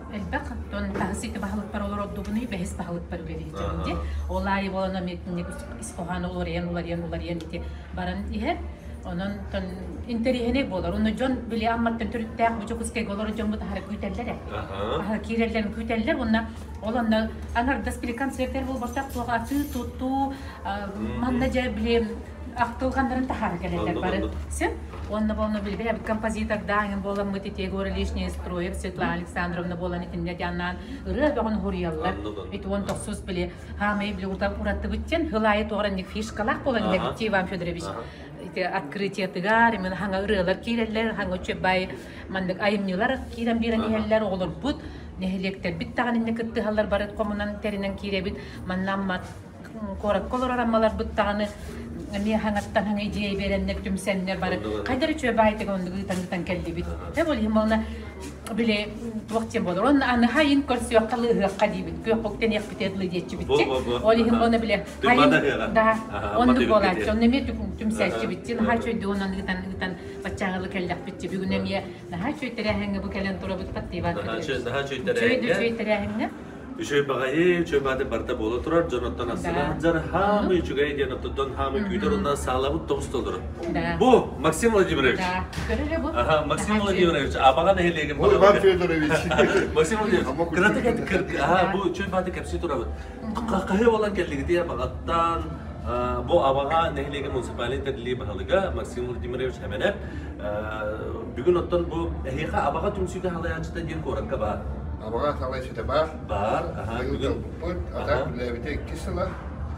элбэх тон таһыс ити баһылыкпар олорордубунуй бэһис баһылыкпар үлэлиһиччэбин ди. Ол аайы болан итинник ис хоһооно уларыйан уларыйан уларыйан ити баран иһэр. Онон тон интэриэһинэй буолар. Онно дьон били Амматтан төрүттээх бу Дьокуускайга олорор дьоммут аһара күүтэллэр ээ. Аһара киирэллэрин күүтэллэр уонна ол онно анардас били концерттэр буолбатах туох атыы-тутуу манна дьэ били ахтылҕаннарын таһаара кэлэллэр бары. Сөп. Уонна буолна били бэйэбит композитордааҥын буоламмыт ити Егор Ильич Нестроев, Светлана Александровна буолан итиннэ дианнаан ырыа бөҕөн хуруйаллар. Ити он тохсус били хаамай били ураттыбыт диэн хыл аайы туох эрэ фишкалаах буолан иһэбит Иван Федорович ити открытиетыгар именно хаҥа ырыалар киирэллэр, хаҥа үчүгэй маннык айымньылар киирэн биэрэн иһэллэр, оҕолорбут, нэһилиэктэрбит даҕаны иннэ кыттыһаллар бары хомунан тэринэн киирэбит. Манна Амма куоракка олорор аммаларбыт даҕаны эмиэ хаҥаттан хаҥа идиэйэ биэрэннэр, түмсэннэр бары хайдар үчүгэй баайтыга оннук ыытан ыытан кэллибит. Тэ ол иһин буолна били туох диэн буолар. Онно аны хайын көрсүөххэ лыыһыахха диибит. Күөх көктэниэхпитэ дылы диэччибитчи. Ол иһин буолна били хайын да оннук буолааччы. Онно эмиэ түмсээччибитчи. Наһаа үчүгэй онон ыытан ыытан баччааҥылы кэллэхпитчи. Бүгүн эмиэ наһаа үчүгэй тэрээһиҥҥэ бу кэлэн турабыт Иван Федорович. Наһаа үчүгэй үчүгэй тэрээһиҥҥэ. Үчүгэй баҕайы, үчүгэй баҕайы барыта буола турар, дьон оттон астына сылдьар, хаамы үчүгэй диэн оттон хаамы күүтэр уонна саалабыт тоҕус толору. Бу Максим Владимирович. Ага, Максим Владимирович, Абаҕа нэһилиэгин Бу Иван Федорович. Максим Владимирович, кыратык ага, бу үчүгэй баҕайы кэпсии турабыт. Хаһы болан кэллигитий Абаҕаттан бу Абаҕа нэһилиэгин муниципальнай тэриллии баһылыга Максим Владимирович Хэмэнэп бүгүн оттон бу эһиэхэ Абаҕа түмсүүтэ халайааччыта диэн куоракка баар. Абаҕа салайсыта баар. Баар. Аха, бүгүн талбыппыт. Атак үлээбитэ иккис сыла.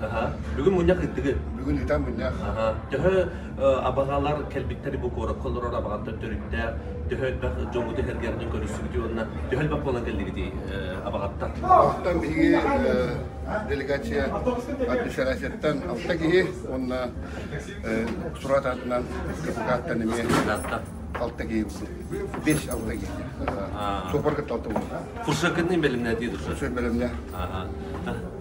Аха. Бүгүн мунньах ыыттыгыт? Бүгүн ыытан мунньах. Аха. Төһө абаҕалар кэлбиттэр бу куоракка олорор абаҕаттан төрүттээх, төһө элбэх дьоҥҥуту эргэринэн көрүссүгүтүй уонна төһө элбэх буолан кэллигитий абаҕаттан? Абаҕаттан биһиги делегация администрацияттан алта киһи уонна Сурат аатынан КПК-ттан эмиэ алта киһи бес алта киһи. Суоппар кытта алта буолла. Фуршакынный бэлэмнээтии душа. Фуршак бэлэмнэ.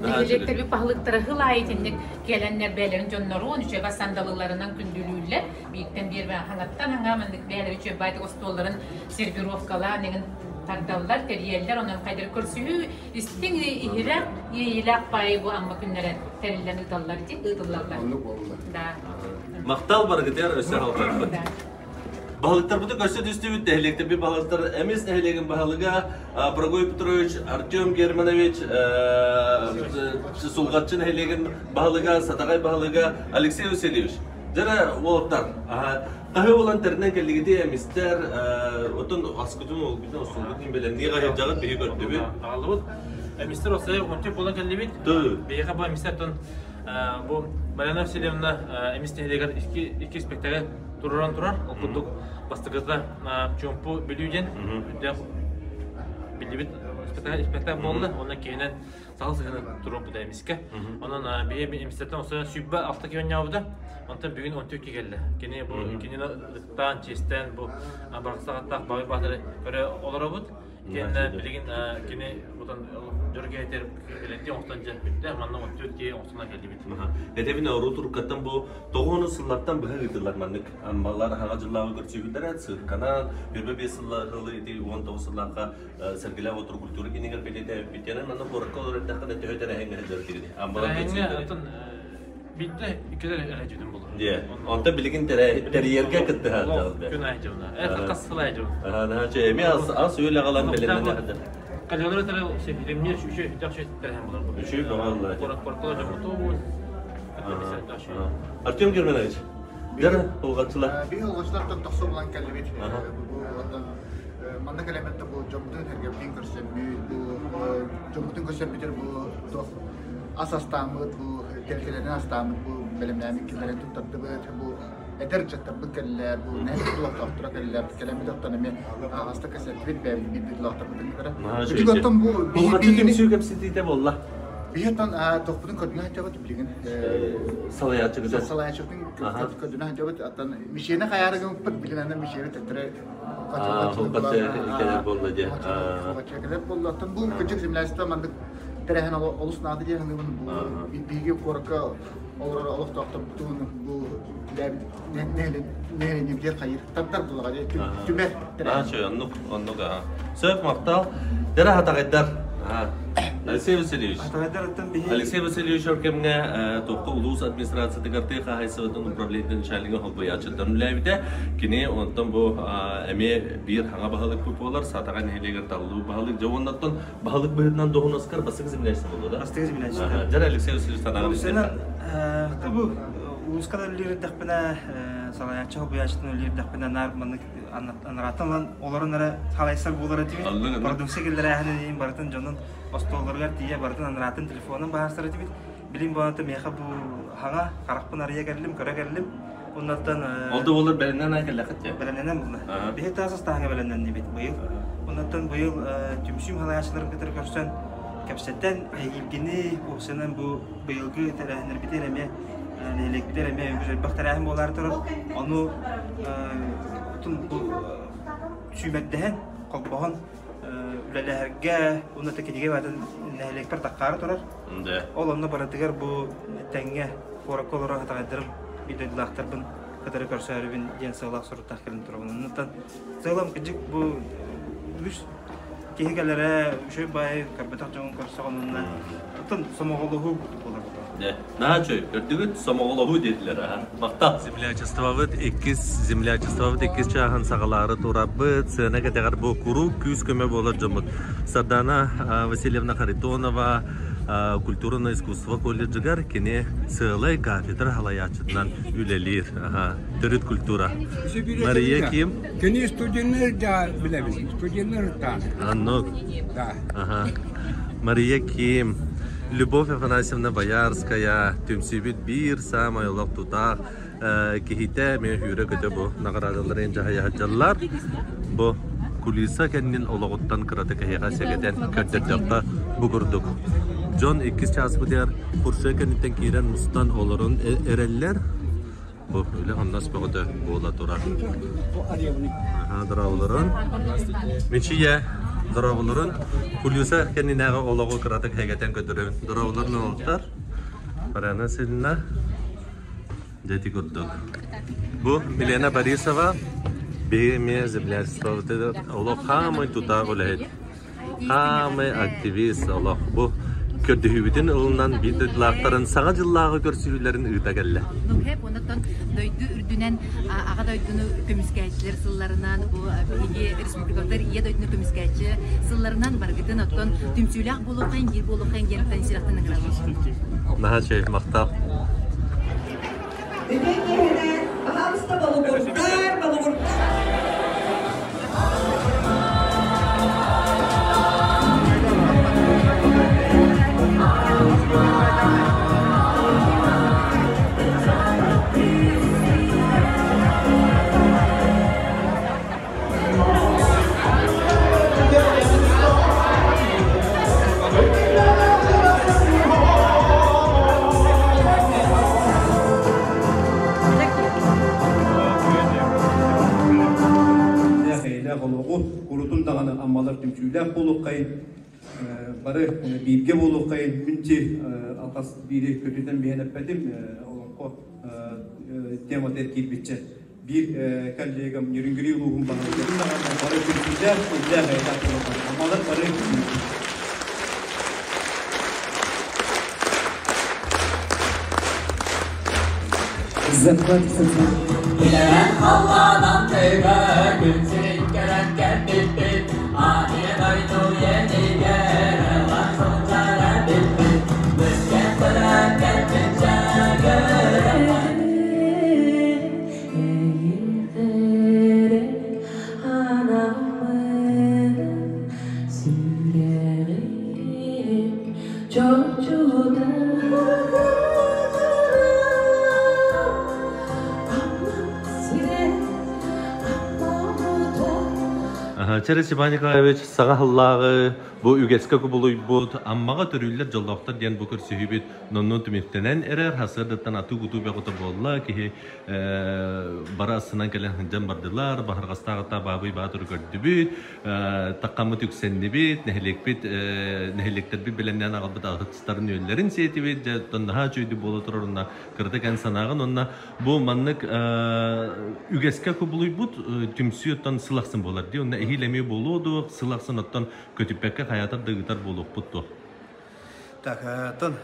Нэһилиэктэрби баһылыктара хыл аайы итинник кэлэннэр бэйэлэрин дьонноруун үчүгэй сандалыларынан күндүлүүллэр. Бииртэн биир хаҥаттан хаҥа маннык бэйэлэрэ үчүгэй баайдык остуолларын сервировкалаан эҥин. тардаллар, тэрийэллэр, онон хайдары көрсүһүү истиҥ иһирэх, иэйиилээх паайы бу Амма күннэрэ тэриллэн ыыталлар дии, ыытыллаллар. Оннук буолла. Да. Махтал барыгытыгар өссө халбарбыт. Баһылыктарбытын көрсө түстүбүт нэһилиэктэрбит баһылыктар Эмис нэһилиэгин баһылыга Прокопий Петрович, Артем Германович, Сулҕаччы нэһилиэгин баһылыга, Сатаҕай баһылыга Алексей Васильевич. Дьэрэ уолаттар, таһы булан тэринэн кэллигити эмистэр, отон аскытын олгутун остолгутун бэлэмнии хаһыйдьаҕыт биһи көрдүбүт. Аҕаллыбыт. Эмистэр осай ончу буолан кэллибит. Биһиэхэ бу эмистэр бу Марина Васильевна эмис нэһилиэгэр икки спектакль туруран турар. Ол курдук бастакыта Чуумпу Бүлүү диэн үрдээх биллибит спектакль буолла. Онно киһинэн саха сыһыанын туруорбута эмискэ. Онон биһи эмистэртэн осо 26 киһи оонньообута. Онтон бүгүн 12 кэллэ. Кини бу кинини ытыктаан, чиэстээн бу барахсаҕаттаах Баҕай Баатыры көрө олоробут. Итиэннэ билигин кини бутан дьоро киһитэр билэнти оҥостон дьэ бүттэ. Манна 14 киһи оҥостон кэллибит. Этэбин оруу туруккаттан бу тоҕуону сыллартан быһа ыытыллар маннык аммалар аһаҕа дьыллааҕы көрсүбүттэрэ цирканан 25 сыллаах ити 19 сыллаахха сэргэлээх отур культура кинигэр бэлиэтээбиппит диэн манна куоракка олорор эрдэххинэ төһө тэрээһиҥҥэ сылдьар этигиний аммалар көрсүбүттэрэ Биирдэ иккилэр эрэ болор. Дьэ, онтон билигин тэрийэргэ кыттыһааччы. Күн аайы дьоно. Хас сыл аайы дьоно. Аха, эми ас үөл аҕалан бэлэмнэнэ Калялары тары сепилемне үшө үтөх шөттөрһен болор. Үшө бөҕө Корот коркола жомото Артем Германович, дьара улгаччылар. Биһи улгаччылартан тохсу булан кэллибит. Бу манна кэлэммит бу дьоммутун эргэбитин көрсөммүт, бу дьоммутун көрсөммүтэр бу туох ас астааммыт, бу кэлкэлэрин астааммыт, бу бэлэмнээммит киллэрэн туттардыбыт, бу эдэр ыччаттарбыт кэллилэр, бу нэһилиэк олохтоохторо кэллилэр, кэлэммит оттон эмиэ аҕаста кэсэртибит бэйэбит биирбит олохторбутун кытары. Үтүк оттон бу Булгаччы түмсүү кэпсэтиитэ буолла. Биһи оттон тохпутун көрдүнэ сылдьабыт билигин. Салайааччыбытын. Салайааччыбытын көрдүнэ сылдьабыт. Оттон мишени хайаары гыммыппыт билин аны мишени төттөрү кэлэр буолла диye. Кэлэр буолла. Оттон бу кырдьык землячество маннык тэрээһин олус наада диэн саныыбын. Бу биһиги куоракка олорор олохтоохторбутун бу нэһилиэнньэбитигэр хайыр тардар булаҕа түмэр тэрээһин. Оннук, оннук. Сөп, махтал. Дэрэ хатаҕайдар. Алексей Васильевич. Алексей Васильевич өр кэмҥэ туохха улуус администрациятыгар тыа хаһаайыстыбатын управлениетын начальнига холбуйааччыттан үлэлээбитэ. Кини онтон бу эмиэ биир хаҥа баһылык буолар, Сатаҕа нэһилиэгэр таллыы баһылык. Дьэ уоннаттан баһылык быһыытынан дуоһунаскар бастакы землячество буолуо да? Бастакы землячество. Дьэ Алексей Васильевич санааҕын истиэххэ. Бу улууска да үлэлиир эрдэхпинэ, салайааччы холбуйааччытын үлэлиир эрдэхпинэ наар маннык анарааттан ылан олорон эрэ халайсар буолар этибит. Продукция киллэрээһинин барытын дьонун остуолларыгар тиийэ барытын анараатын телефонун баһарсар этибит. Билим буолан миэхэ бу хаҥа харахпын арыйа кэллим, көрө кэллим. Оннаттан Ол да буолар бэлэмнэн кэллэххит дьэ. Бэлэмнэнэн булла. Биһи таас астааҥа бэлэмнэннибит быйыл. Оннаттан быйыл түмсүүм халайааччыларын кытары көрсөн кэпсэтэн эһиилгини уопсайынан бу быйылгы тэрээһиннэрбитигэр эмиэ нэһилиэкпитигэр эмиэ үгүс элбэх тэрээһин буолаары турар. Ону бу сүүмэрдэһэн, холбоһон үлэлэһэргэ уонна кинигэ баатын нэһилиэкпэр таххаары турар. Ол онно барытыгар бу тэҥҥэ куоракка олорор хатаҕайдарым биир дойдулаахтарбын кытары көрсөөрүбүн диэн сыалаах соруктаах кэлэн турабын. Оннуттан сыалам кырдьык бу үгүс киһи кэлэрэ үчүгэй баайы көрбөтөх дьоҥун көрсөҕүн уонна оттон сомоҕолоһуу буолар Наһаа үчүгэй. Көрдүгүт, сомоҕолоһуу диэтилэр аха. Махтал. Землячествобыт иккис землячествобыт иккис чааһын саҕалаары турабыт. Сыана кэтэҕэр бу куруук күүс-көмө буолар дьоммут. Сардана Васильевна Харитонова культурное искусство колледжыгар кини сыалай кафедра салайааччытынан үлэлиир. Төрүт культура. Мария Ким? Кини студеннар да билэбин. Студеннар да. Аннок. Да. Ага. Мария Ким, Любовь Афанасьевна Боярская, түмсүүбүт биир саамай олох тутаах киһитэ эмиэ сүүрэ-көтө бу наҕараадаларын дьаһайа сылдьаллар. Бу кулиса кэннин олоҕуттан кыратык эһиэхэ сэгэтэн көрдөрдөххө бу курдук. Дьон иккис чааспытыгар фуршет кэнниттэн киирэн мустан олорон эрэллэр. Бу үлэ-хамнас бөҕөтө буола турар. Дорооболорун. Мичийэ дорооболорун. Кулюса кэннинээҕи олоҕу кыратык хэгэтэн көрдөрөбүн. Дорооболорун олохтор. Парана Сильна. Дьэти курдук. Бу Милена Борисова. Биһиги эмиэ землячествобытыгар олох хаамай тутаах үлэһит, хаамай активист олох бу көрдөһүүбүтүн ылынан биир дойдулаахтарын Саҥа дьыллааҕы көрсүһүүлэрин ыыта кэллэ. Хэп онтон дойду үрдүнэн аҕа дойдуну көмүскээччилэр сылларынан бу биһиги республикабытыгар ийэ дойдуну көмүскээччи сылларынан барыгытын оттон түмсүүлээх буолуоххайын биир буолуоххайын диэн сирэхтэн ыҥырабын. Наһаа үчүгэй, махтал. Бүтүн киһинэн баһаалыста болугурдар, болугурдар. Эйэлээх олоҕу урутун даҕаны аммалар түмсүүлээх буолуоххайын, бары бииргэ буолуоххайын. Мин чи алҕас биири көтүтэн биһэн эппэтим, олоҥхо темата киирбиччэ. Биир коллегам Нерюнгри улууһун баһылыга бары түмсүүлээх, иллээх эйэлээх буолуоххайын. Аммалар бары Халлаанан тыга күн сирин көрөн кэлбиппит, Аанньа дойду иэнигэр ылан сылдьара билбит, Бүскэн көрөн кэлбит Чэрэ Степан Николаевич саҥа сыллааҕы бу үгэскэ кубулуйбут Аммаҕа төрүүллэр дьоллоохтор диэн бу көрсүһүүбүт номнуо түмүктэнэн эрэр сарсыардаттан атыы-кутуу бөҕөтө буолла киһи бары астынан кэлэн сылдьан бардылар Баһырҕастааҕыта Баабый Баатыры көрдүбүт таххаммыт үксэннибит нэһилиэкпит нэһилиэктэрбит бэлэмнээн аҕалбыт аһыттарын-үөллэрин сиэтибит дьэ оттон наһаа үчүгэйдик буола турар уонна кыратык эн санааҕын уонна бу маннык үгэскэ кубулуйбут түмсүү оттон сыл ахсын буолар дии уонна эһиил эмиэ буолуо дуо сыл ахсын оттон көтүппэккэ хайаатар да ыытар буолуохпут дуо Так, тон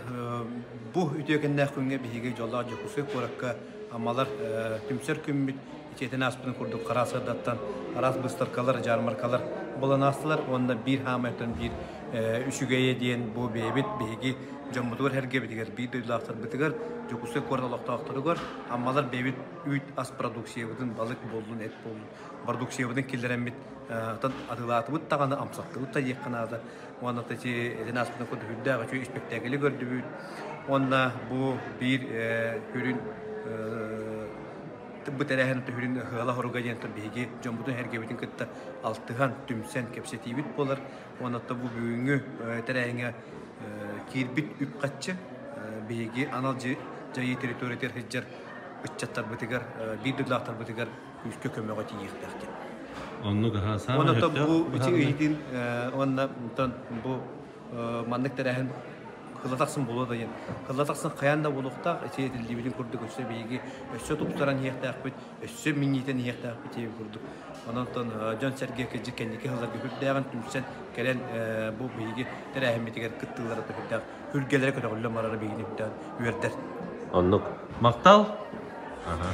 бу үтүөкэннээх күҥҥэ биһиги дьоллоох Дьокуускай куоракка Аммалар түмсэр күммүт ичиэтин ааспытын курдук хара сырдаттан араас быыстапкалар, дьаармаркалар буолан аастылар уонна биир хаамайтан биир үчүгэйэ диэн бу бэйэбит биһиги дьоммутугар сэргэбитигэр биир дойдулаахтарбытыгар Дьокуускай куорат олохтоохторугар Аммалар бэйэбит үүт ас продукциябытын балык буоллун эт буоллун продукциябытын киллэрэммит атыылаатыбыт даҕаны амсаттыбыт да диэххэ наада Уонна ити этин ааспытын курдук үрдээх үчүгэй испэктээкили көрдүбүт. Уонна бу биир үрүн бу тэрээһин түһүрүн ыала хоруга диэн биһиги дьоммутун сэргэбитин кытта алтыһан, түмсэн кэпсэтиибит буолар. Уонна бу бүгүҥҥү тэрээһиҥҥэ киирбит үп-харчы биһиги анал дьайыы территориятыгар сылдьар ыччаттарбытыгар, биир дойдулаахтарбытыгар күүскэ көмөҕө тиийиэхтээх диэн. Оннук аһаа саамай Уонна бу ити ыйытын уонна онтон бу маннык тэрээһин кыла тахсын буолуо да диэн. Кыла тахсын хайаан да буолуохтаах ити этиллибитин курдук өссө биһиги өссө тупсаран иһиэхтээхпит, өссө минньитэн иһиэхтээхпит диэн курдук. Онон дьон-сэргэ кырдьык кэнники сылларга үрдээҕин түмсэн кэлэн бу биһиги тэрээһиммитигэр кыттыылара үрдээх үргэлэрэ көтөҕүллэн барара биһигини үрдээн үөрдэр. Оннук. Махтал. Аха.